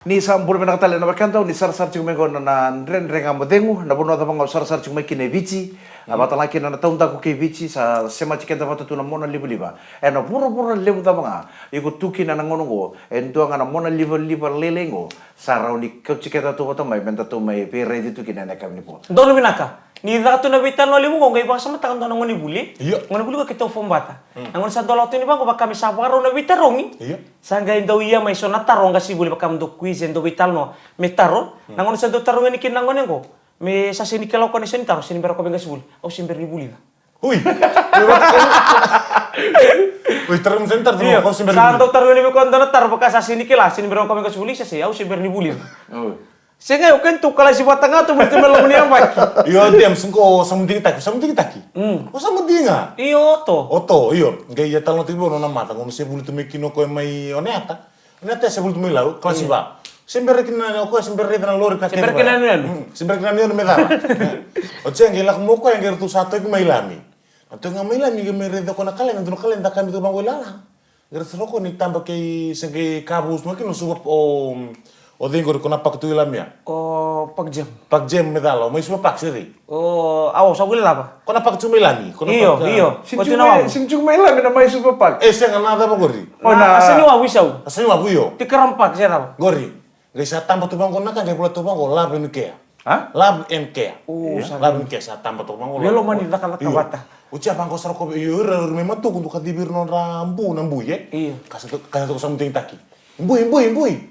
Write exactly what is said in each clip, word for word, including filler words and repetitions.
Ni sa bula vinaka tale na wekada, ni sarasara tiko mai qo na, na Dredre Ga Mo Cegu, na vanua cava ga o sarasara tiko mai kina e Viti. A vata la kina na taudaku kei Viti, sa semati keda vata tu na mona livaliva. E na vuravura levu cava ga iko tu kina na gauna qo, e dua ga na mona livaliva lailai qo sa rawa ni kauti keda tu vata mai, me da tu mai veiraici tu kina e na yakavi nikua. Donu vinaka. Ni caka tu na veitalanoa levu qo, qai vakasamataka dua na gonevuli. Io. Gonevuli qo keitou fobata. Mm. Na gone sa dolawa tu ni vaqo, vaka me sa vakarau na veitarogi. Io. Sa qai dau ia mai so na taro qasenivuli, vaka me dau quiz, e dau veitalanoa me taro. Mm. Na gone sa dau tarogi yani kina na gone qo, me sa sega ni kila o koya na isau ni taro, sega ni bera o koya vei qasenivuli. Au se bera ni vulica. Ui. Ui, taro me sega ni taro, io, au se bera ni sa vulica. Dau tarogi yani vei koya dua na taro, vaka sa sega ni kila, sega ni bera o koya vei qasenivuli, sa sega, au se bera ni vulica. Ui. Sega, o kena tou kalasi vata ga tou, me tou me loma ni yabaki. Io, Dems, qo o Samudigitaki, Samudigitaki. Mm. O Samudiga. Io, Oto. Oto, io. Qai ia talanoa tiko vei au na nona mata, gauna se vuli tu mai kina o koya mai Oneata. Oneata se vuli tu mai Lau, kalasi va. Se bera kina o koya, se bera raica na lori ka kece. Se bera kina yanuyanu. Mm, se bera kina yanuyanu me cava. Oti ya qai lako mai o koya, qai ratou sa toki mai Lami. Na toki ga mai Lami, qai mai raica o koya na kalena, dua na kalena da kaya me tu vaqo i lala. Qai raica sara o koya ni taba kei, se qai ka vou suma kina o Suva, o, o cei qori ko na park tu i Lami ya? O Park Jam. Park Jam me cala, o mai Suva Park se cei? O, au sa wili cava? Ko na park tu mai Lami, ko na park, io. Sim tu mai Lami na mai Suva Park. E sega, na cava qori? O na Asaniwavu isau. Asaniwavu, io. Tikaram Park se cava? Qori. Qai sa taba tu vaqo na ka, qai vola tu vaqo, Love and Care. A? Love and Care. O, io. Sa Love and Care, sa taba tu vaqo. Velo mani cakacaka vata. Oti ya vaqo sara ko, io, ira, ira mai Matuku, dou kacivi ira nodra bu, na bui, e? Io. Ka sa tu, ka sa tu ko Samudigitaki. Bui, bui, bui.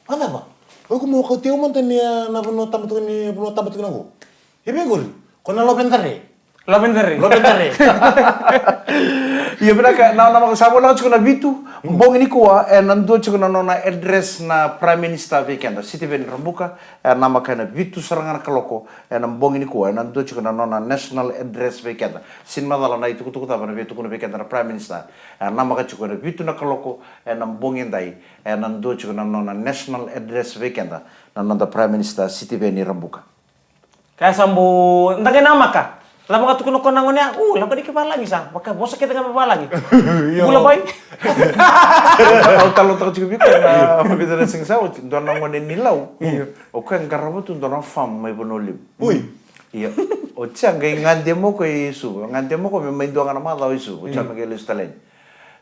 A cava? Oi, ko mo kauti au mada ni, a, na vanua taba tu ni, vanua taba tu na qo. E vei qori? Ko na Love and Care. Love and Care. Love and Care. Io, vinaka, na, na, sa voleka tiko na vitu, bogi nikua, e na dua tiko na nona address na Prime Minister vei keda, Sitiveni Rabuka, e namaka e na vitu sara ga na kaloko, e na bogi nikua, e na dua tiko na nona national address vei keda. Sega ni macala na itukutuku cava na via tukuna vei keda na Prime Minister, e namaka tiko e na vitu na kaloko, e na bogi edai, e na dua tiko na nona national address vei keda, na noda Prime Minister, Sitiveni Rabuka. Kaya sa bu, da qai namaka. Cava ga tukuna o koya na gone ya, u, laba ni ke valagi sa. Vaka vosa kece ga me valagi. Io. Bula bai. Au talanoataka tiko vei koya na vica na siga sa oti, dua na gone ni Lau. Io. O koya qarava tu dua na farm mai Vanua Levu. Ui. Io. Oti ya qai gade mai o koya i Suva. Gade mai o koya me mai dua ga na macawa i Suva. Oti ya me qai lesu tale yani.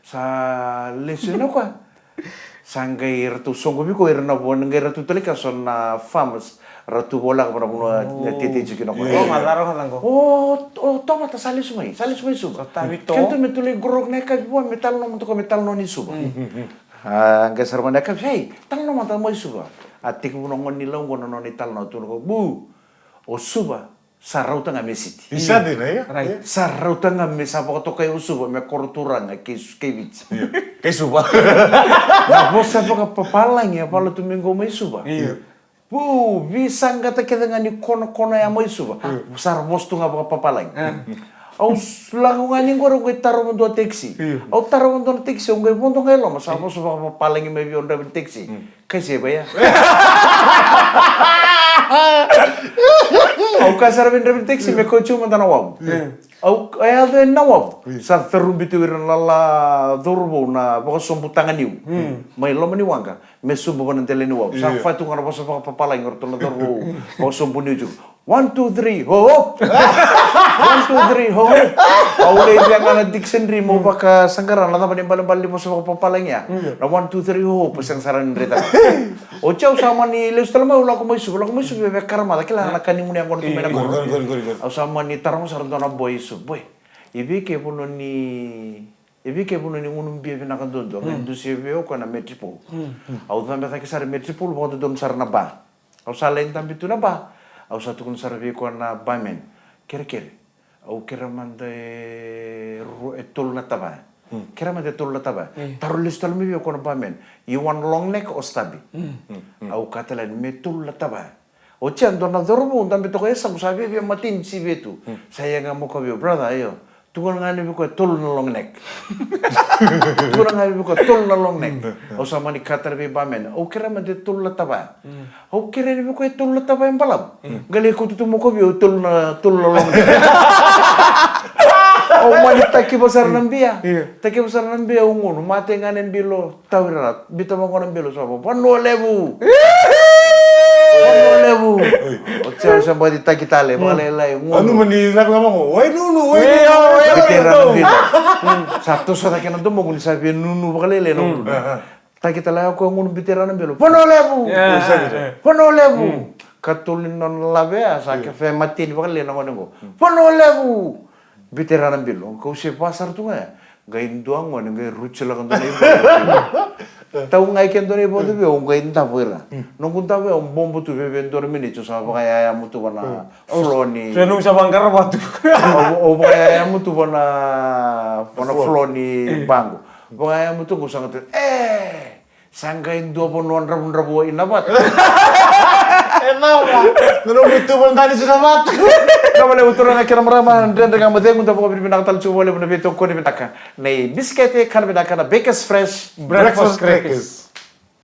Sa lesu yani o koya. Sa qai ratou soqovi koya ira na vo, qai ratou talai koya so na farmers, ratou voleka vei na vanua na teitei tiko kina o koya. O, o, o tovata sa lesu mai, sa lesu mai Suva. Keitou me tou lai qoroqoro na yakavi vua, me talanoa mada o koya, me talanoa ni Suva. A, qai sara mai na yakavi, ei, talanoa mada mai Suva. A tekivu na gone ni Lau qo na nona italanoa, tukuna o koya, bu, o Suva sa rauta ga me city. Sa rauta ga me sa vakatokai o Suva me koro turaga kei Viti. Kei Suva. Na vosa vakapapalagi e vala tu mai qo mai Suva. Vu, veisaqata kece ga ni konakona ya mai Suva. Sa ra vosa tu ga vakapapalagi. Au lako ga ni qori, au qai tarova dua taxi. Au tarova dua na taxi, au qai vodo ga i loma, sa vosa vakapapalagi mai vei au na draiva ni taxi. Kai se vaya. Au kaya sara vei draiva ni taxi me kauti au mada na wavu. Au, e yaco yani na wavu. Sa carubi tu ira na la cauravou na vakasobu taganiu mai loma ni waqa me subu va na dela ni wavu. Sa fai tu ga na vosa vakapapalagi o ratou na cauravou vakasobu niu tiko. One, two, three, ho, ho. One, two, three, ho, ho. Au lai via ga na dictionary mo vakasaqara na cava na ibalebale ni vosa vakapapalagi ya. Na one, two, three, ho, ho, pa sega sara ni raica. Oti au sa mani lesu tale mai, au lako mai Suva, lako mai Suva, via karamaca, kila na ka ni gunu yaqona tu mai na gunu. Au sa mani taroga sara dua na boy i Suva, boy, i vei ke vanua ni, i vei ke vanua ni gunu bia vinaka duadua, qai dusia vei au o koya na Metropole. Au cabe cake sara i Metropole, vakadodonu sara na bar. Au sa lai dabe tu na bar, au sa tukuna sara vei koya na barman, kerekere, au kere mada e ru-, e tolu na tavaya. Kere mada e tolu na tavaya. Taro lesu tale mai vei au o koya na barman, you want long neck or stubby? Au kaya tale yani me tolu na tavaya. Oti ya dua na cauravou dabe toka e yasaqu sa viavia mateni sivi tu. Sa yaga mai o koya vei au, brother, io. Tukuna ga yani vei koya e tolu na long neck. Tukuna ga yani vei koya e tolu na long neck. Au sa mani kaya tale vei barman, au kere mada e tolu na tavaya. Au kere yani vei koya e tolu na tavaya balavu. Qai lai kauta tu mai o koya vei au e tolu na, tolu na long neck. Au mani takiva sara na bia. Io. Takiva sara na bia, au gunu, mate ga na bilo, tau ira, biuta vaqo na bilo, sa vo, vanua levu. Vanua levu. Oi. O tsea, o se bati taki tale, vakalailai, gunu. Anu mani lako lako, oi nunu, oi nunu. Io, io, io. Biuta ira na bilo. Sa toso cake na domoqu ni sa via nunu vakalailai na gunu. Taki tale ya o koya gunu, biuta ira na bilo. Vanua levu. Io, io. Vanua levu. Katolu ni nona lave ya, sa ke fe mateni vakalailai na gone qo. Vanua levu. Biuta ira na bilo, kau se va sara tu ga ya. Qai dua gone, qai ruti lako dua na ivodo. Tau ga i ke dua na ivodo vei au, qai davo ira. Noqu davo ya, au bobo tu vei, vei dua na miniti, au sa vakayayamu tu va na flo ni. So nomu sa vaqara vatu. Au, au vakayayamu tu va na, va na flo ni baqo. Vakayayamu tu, qau sa ga tu, e! Sa qai dua vanua dravudravua i na vatu. E cava? Na nomu ituva dali su na vatu. Ka vale, turaga kei na marama, Dredre Ga Mo Cegu, da vakavinavinaka tale tiko vakalevu na veitokoni vinaka nei Bisikete, kana vinaka na Bakers Fresh Breakfast Crackers.